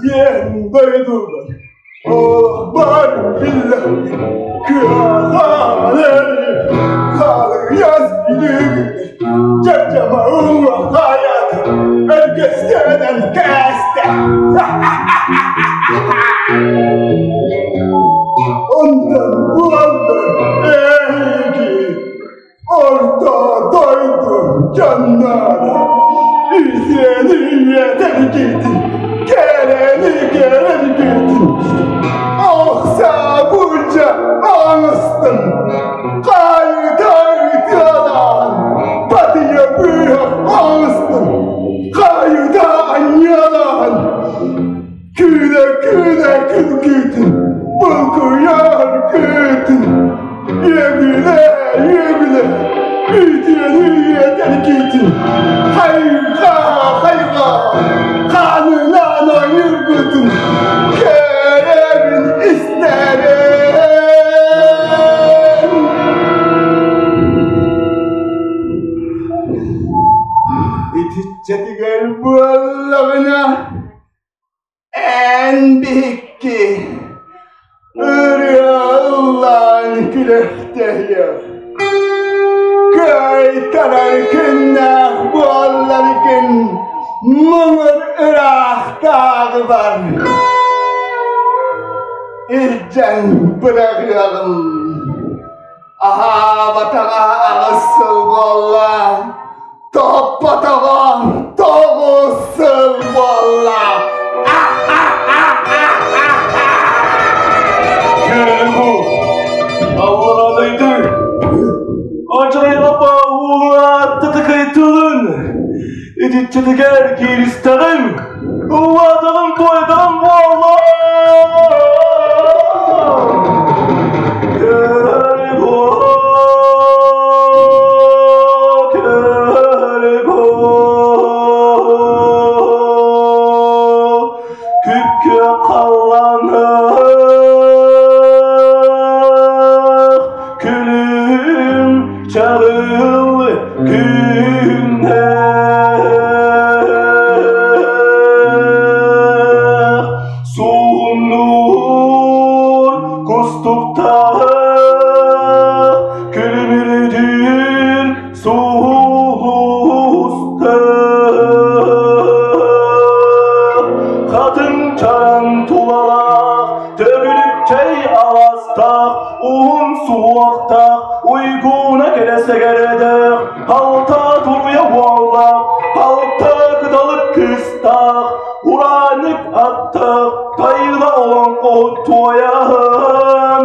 Диэн дойдубар олохпор биллэхпин кыаҕаан халыйас илигин дьардьама уҥуох хайата өргөстөнөн кээстэ. Онтон буоллар эһиги Орто дойду дьонноро үсүөнү үөтэргитин, кэрэни кэрэргитин, охсаабыча оҥостон, хайыта ытыалаан, батыйа быыһа оҥостон, хайыта анньыалаан, Күлэ-күлэ күлгүтүн, булкуйар күтүн, үөгүлэ, үөгүлэ, үтүөнү үөтэргитин, хайҕа, хайҕа, хаанынан ойуургутун, көрөбүн истэбин. Итиччэтигэр буоллаҕына, Эн биһикки ырыа ыллаан күрэхтэһиэх, кыайтарар күннээх буолларгын муҥур ыраахтааҕы бар илдьэн быраҕыаҕым. Аһаабатаҕа 8 сыл буолла, топпотоҕо 9 сыл буолла. Кэлбу, аллара дойду, Ачайга уулааттатыкай тылын, итиччэтигэр кииристэҕим, ыллаатаҕым туойдаҕым буолла. Күккө халлаҥах күлүм чаҕыл күннээх суһумнуур кустуктаах күлүмүрдүүр сулустаах хатыҥ чараҥ тулалаах төгүрүкчэй аластаах уһун суһуохтаах уйгуна кэлэ сэгэрэдээх алта туруйа уоллаах алта кыталык кыыстаах ураанньык аттаах тайыла олоҥхоһут туойаһын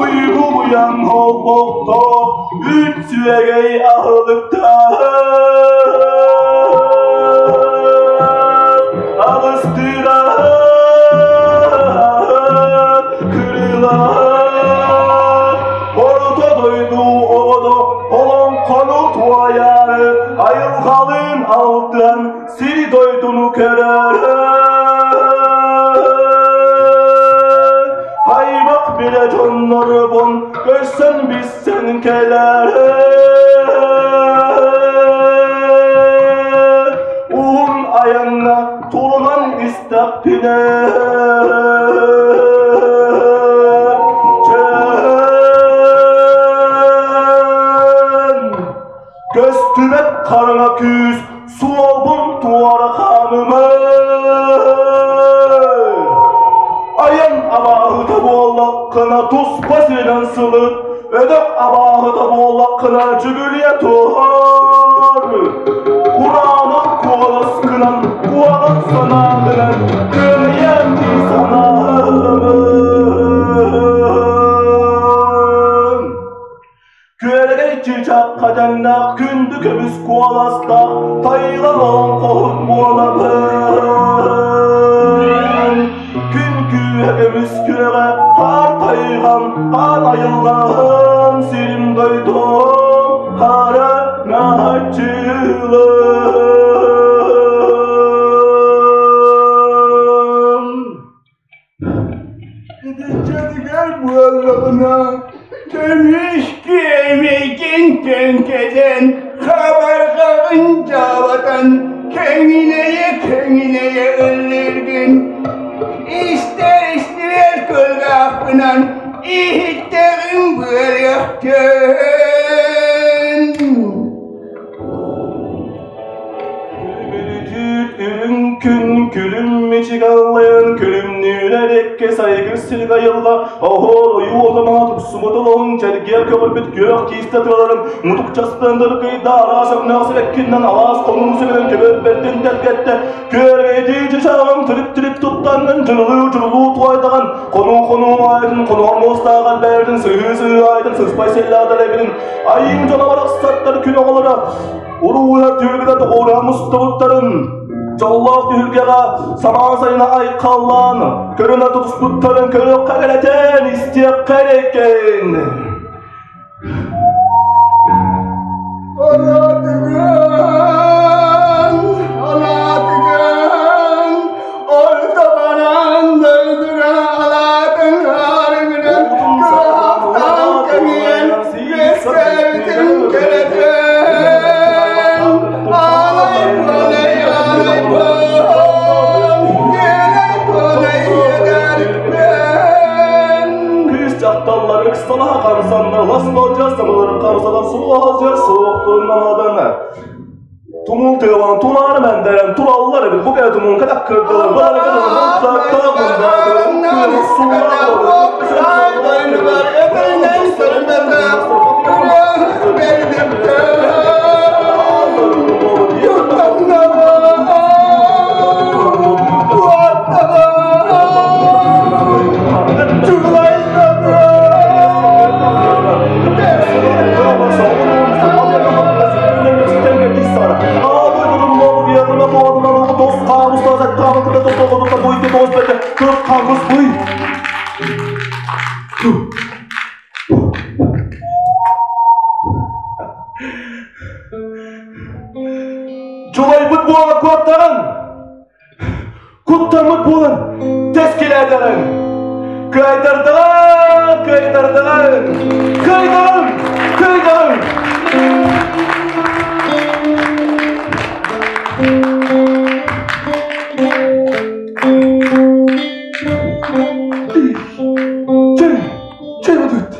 Уйгу буйаҥ холбохтоох үт сүөгэй аһылыктаах алыстыыра кырыылаах орто дойду оҕото олоҥхону туойаары айылҕалыын алтыан сири дойдуну көрөөрү аймах билэ дьоннорбун көрсөн билсэн кэлээри уһун айаҥҥа турунан истэхпинэ Көстүбэт хараҥа күүс суолбун туора хаамыма. Айан абааһыта буоллаххына туспа сиринэн сылыт, өтөх абааһыта буоллаххына дьүгүлүйэ туһар. Кураанах куоласкынан, куһаҕан санааҕынан кыайан дии санааһым. Күөрэгэй чыычаахха тэҥнээх күндү көмүс куоластаах тайҕа олоҥхоһут буолабын. Күн күүһэ көмүс күөҕэ хаар тайҕам, хаан айылҕам, сирим дойдум хара наһаччылым. Итиччэтигэр буоллаҕына, көмүс күөмэйгин Кэҥкэтэн, хабарҕаҕын дьаабатан, кэҥинэйэ-кэҥинэйэ ыллыыргын истэр-истибэт кулгаахпынан иһиттэҕим буолуохтун. Күлүмүрүтүүр үрүҥ күн күлүм мичик аллайан күлүмнүүр эрэккэ сайгыр сириг айылҕа оһуор ойуу отомоҕо тупсубут олоһун чэлгиэр көҕөрбүт күөх киистэ тыаларын мутукчастан дыргыйда араас өҥнөөх сибэккиннэн алаас хонуу сибинэн көбөр бэрдин тэлгэттэ күөрэйдии чычааҕын тирик-тирик туттаннын дьырылыы-дьырылуу туойдаҕын хонуу-хонуу аайытын хоноор муостааҕар бэйэтин сыһыы-сыһыы аайытын сыспай сэллээх эбитин айыым дьоно барахсаттар күн оҕолоро Уруулар түһүлгэтэ тоҕуоруһа мустубуттарын, дьоллоох түһүлгэҕэ самаан сайына айхаллаан, көрүнэ тутуспуттарын көрүөххэ кэрэтэн, истиэххэ эрэйкэйин. Араатыгын, араатыгын, орто баран дойдура алаатын аарыгыран, кыраһахтаан кэҥиэн, үөскээбитин кэрэтэн, аалай буолай, аалай буол, иэлэй буолай иэдэрбэн. Кыыс дьахталлар ыксалаһа хамсанна, лас балдьа самаларын хамсанан суоһазыар суохтурунан адан. Тумул тыалан тунаары мэндэрэн тураллар эбит бу кэлэ тумун кэтэх кырдалар Жолайбыт буола куоттаран Куттаммыт буолан тэскилээтэҕиҥ! Кыайтардаҕыҥ! Кыайтардаҕыҥ! Кыайдаҕыҥ! Кыайдаҕыҥ! Чэй! Чэй бутут!